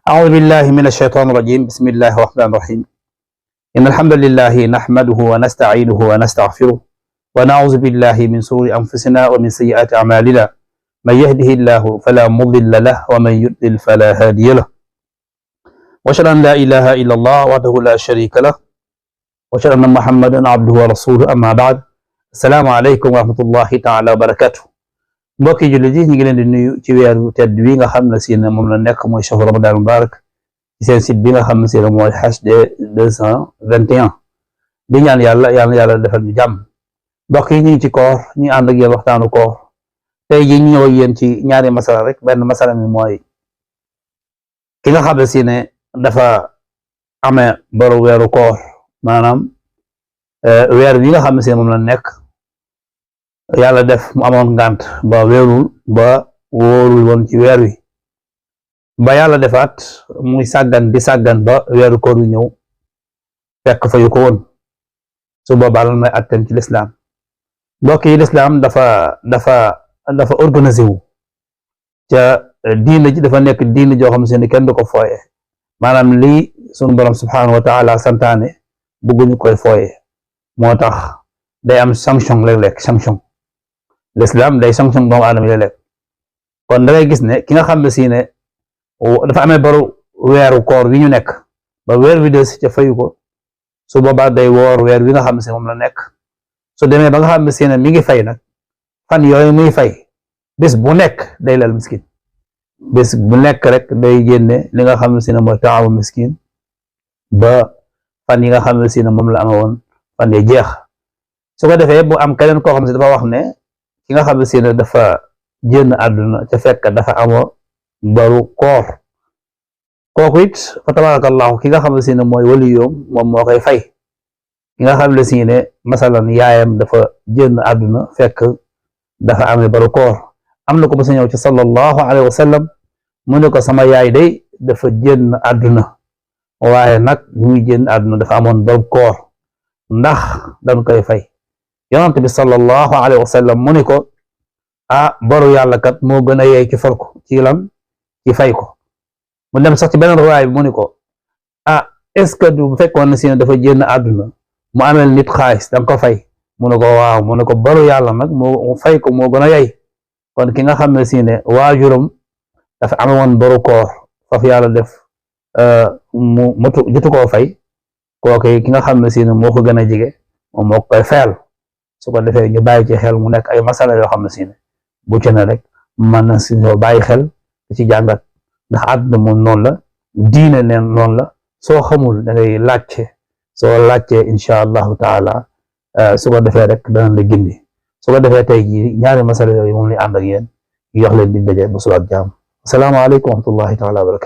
أعوذ بالله من الشيطان الرجيم. بسم الله الرحمن الرحيم. إن الحمد لله نحمده ونستعينه ونستغفره ونعوذ بالله من شرور أنفسنا ومن سيئات أعمالنا. من يهده الله فلا مضل له ومن يضلل فلا هادي له. وأشهد أن لا إله إلا الله وحده لا شريك له وأشهد أن محمدا عبده ورسوله. أما بعد. السلام عليكم ورحمة الله تعالى وبركاته. mbokki jullit yi ñu ngi leen di nuyu ci weeru tedd wi nga xam ne si ne moom la nekk mooy shahru ramadan mubarak ci seen site bi nga xam ne si ne mooy HD 221 di ñaan yàlla defal ñu jàmm. mbokk yi ñu ngi ci koor ñu ànd ak yéen waxtaanu koor tey ji ñu ñëw yéen ci ñaari masala rek. benn masala mi mooy ki nga xam ne si ne dafa amee boru weeru koor, maanaam weer wi nga xam ne si ne moom la nekk yàlla def mu amoon ngànt ba wéerul ba wóorul woon ci weer wi ba yàlla defaat muy sàggan di sàggan ba weeru koor wi ñëw fekk fayu ko woon. su boobaa lan may attem ci lislaam. mbokk yi lislaam dafa organisé wu ca diina ji dafa nekk diina joo xam ne kenn du ko fooye, maanaam lii sunu borom subhanahu wa taala santaane bëgguñu koy fooye, moo tax day am sanction léeg-léeg. sanction l'islam day sanction doomu aadama léeg-léeg. kon da ngay gis ne ki nga xam ne si ne dafa amee baru weeru koor wi ñu nekk ba weer wi des ca fayu ko, su boobaa day woor weer wi nga xam ne si moom la nekk. su demee ba nga xam ne si ne mi ngi fay nag, fan yooyu muy fay bés bu nekk day lal miskin, bés bu nekk rek day génne li nga xam ne si ne mooy taamu miskin ba fan yi nga xam ne si ne moom la amee woon fan yi jeex. su ko defee bu am keneen koo xam ne si dafa wax ne ki nga xam ne si ne dafa génn àdduna ca fekk dafa amoo baru koor, kooku it fa tabarakallahu ki nga xam ne si ne mooy waliyoom moom moo koy fay. ki nga xam ne si ne masalan yaayam dafa génn àdduna fekk dafa amee baru koor, am na ko mësa ñëw ci sallallahu alayhi wa sallam mu ne ko sama yaay day dafa génn àdduna waaye nag bu muy génn àdduna dafa amoon baru koor, ndax dañ koy fay. yonent bi sallallahu alayhi wa sallam mu ne ko boru yàlla kat moo gën a yey ci far ko ci lan ci fay ko. mu dem sax ci beneen riwaaya bi mu ne ko est-ce que du bu fekkoon ne si ne dafa génn àdduna mu amel nit xaalis danga ko fay? mu ne ko waaw. mu ne ko baru yàlla nag moo fay ko moo gën a yey. kon ki nga xam ne si ne waajuram dafa ame woon baru koor faf yàlla def mu matu jotu koo fay, kooku ki nga xam ne si ne moo ko gën a jege moom moo koy fayal. su ko defee ñu bàyyi ci xel, mu nekk ay masala yoo xam ne si ne bu ci ne rek mën na si ñoo bàyyi xel ci jàngat, ndax àdduna moom noonu la, diine neen noonu la. soo xamul da ngay laajte, soo laajtee incha allahu taala su ko defee rek dana la gindi. su ko defee tey jii ñaari masala yooyu moom la ànd ak yéen, ñu jox leen di daje ba subaak jàmm. asalaamaaleykum wa rahmatullahi taala wa barakatu.